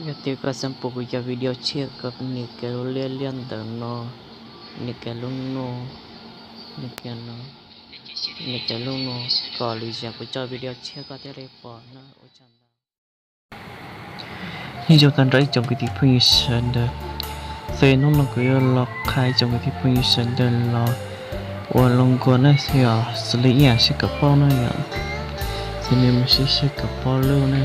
Yog tias koj xav pom kuv cov video tshiab, koj nias kiag lub liab liab ntawm no, nias kiag lub no, nias kiag no, nias kiag lub no, kom lwm zaus kuv coj video tshiab koj thiaj li pom na. Ua tsaug ntau. Nyob zoo tag nrho ib tsoom kwv tij phooj ywg sawv daws, txij hnub no kuv yuav los qha ib tsoom kwv tij phooj ywg sawv daws los ua logo na, yog xws li ib yam saib kom paub na yom. Ces nej mus saib saib kom paub lub na,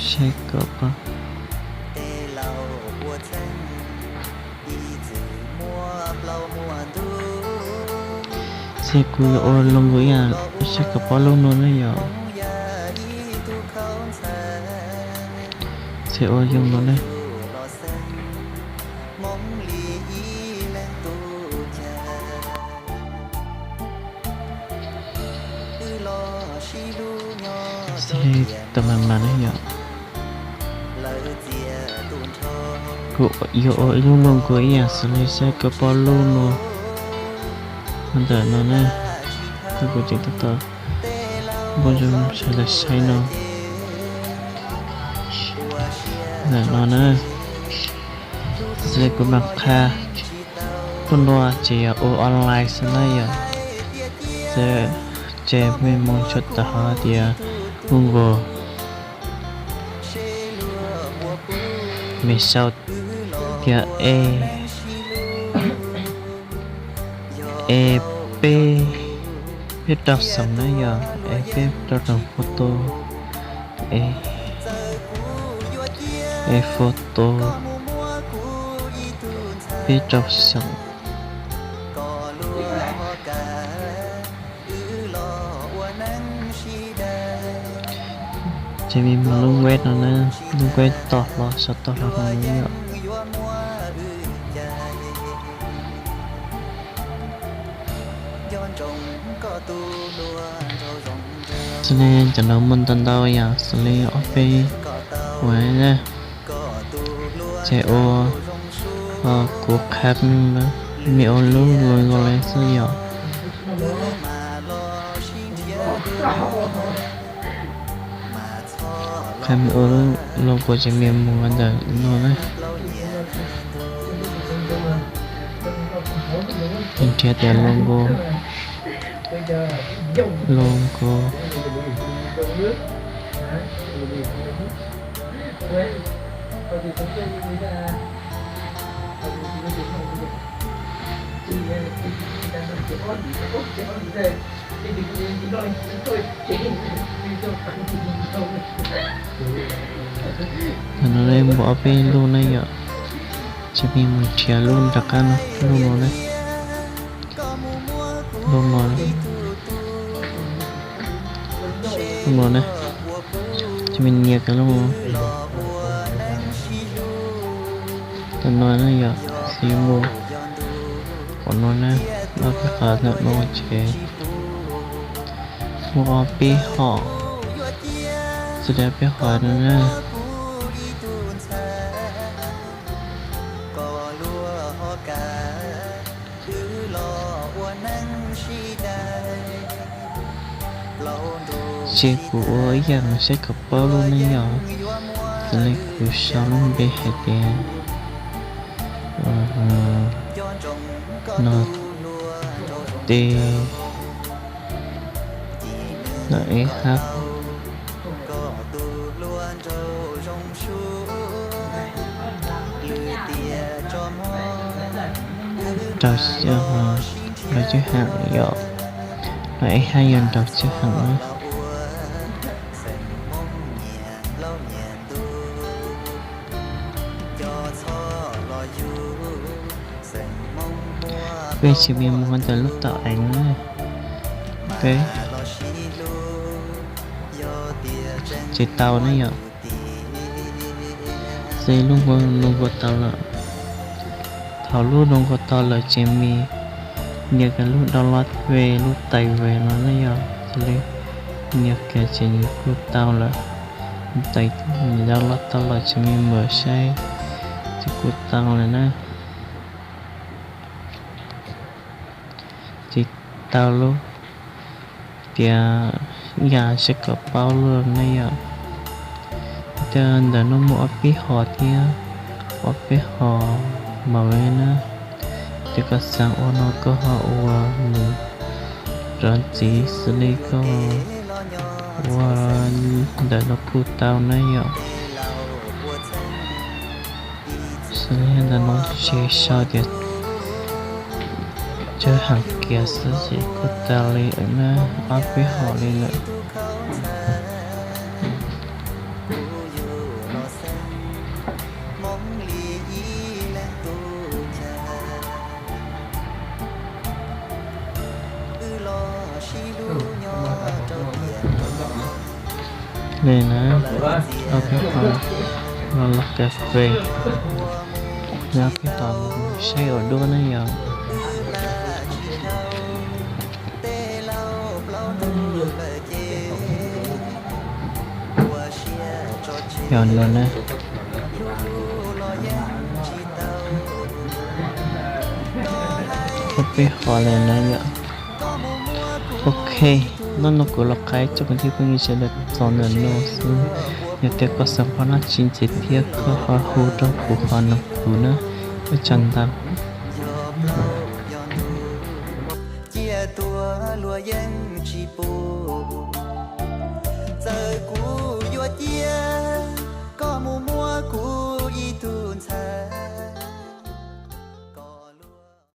saib kom paub. Ces kuv yuav ua logo ib yam saib kom paub lub no na yom. Ces ua zoo no na. Ces tau mas mas na yom. Kuv yuav ua ib lub logo ib yam xws li saib kom paub lub no, ntawm no na. Kuv ces tab tom npau zoo sawv daws saib no, ntawm no na. Xws li kuv mam qha, lub no ces yog ua online xwb na yom. Ces mej mus tsuas tawm hov tias Google, mej sau tias e, e peb, peb rau xeem na yom, e peb rau rau photo, e, e photo, peb rau xeem. Ces mej mus lub web no na, lub web toj hlo, sau toj hlo no na yom. Xws li cov no muaj ntau ntau yam xws li ob peb uas, ces ua, kuv qha mej ua lub logo li xwb yom. Qha mej ua lub logo ces mej mus ntawm no na. Nrhiav tias logo, logo. Thaum no nej mus ob peb lub na yom, ces mej mus nrhiav lub nram qab no, lub no na, lub no, lub no na, ces mej nias kiag lub no. Tam no na yom, xws mus qhov no na, ob peb qhov ntawm no ces muaj ob peb hom, xws li ob peb qhov no na. Ces kuv ua ib yam saib kom paub lub ne yom, xws li kuv sau lub npe hais tias no, tes no es hab rau, rau sij hawm yom, no es hab yog rau sij hawm na. Peb tsis pib mus ntawm lub tau ev na, peb tsis tau na yom. Ces lub nkuaj, lub nkuaj tau lawm. Thaum lub nkuaj tau lawm ces mib nias kiag lub download ve, lub tais ve no na yom, xws li nias kiag ces nws kuj tau lawm. Tais download tau lawm ces mib mam saib ces kuj tau lawm na. Ces tau lub tias yam saib kom paub lub ne yom. Ntawm no muaj ob peb hom thiab, ob peb hom mauv na. Ces koj xav ua no koj ho ua mus rau ntxiv xws li koj ua ntawm no kuj tau na yom. Xws li ntawm no ces sau tias cawg heev kiag xwb ces kuj tau li na, ob peb hom li lawm. Li na, ob peb hom los los kas fes, ob peb hom saib ua duab na yom. Yog no na, ob peb hom li na yom. Ok, hnub no kuv los qhia tsoom kwv tij phooj ywg sawv daws txog ntawm no xwb. Yog tias koj xav paub dab tsi ntxiv thiab koj ho hu rau kuv qhov no kuv na, ua tsaug ntau. Cia tuag luag yeej tsis pub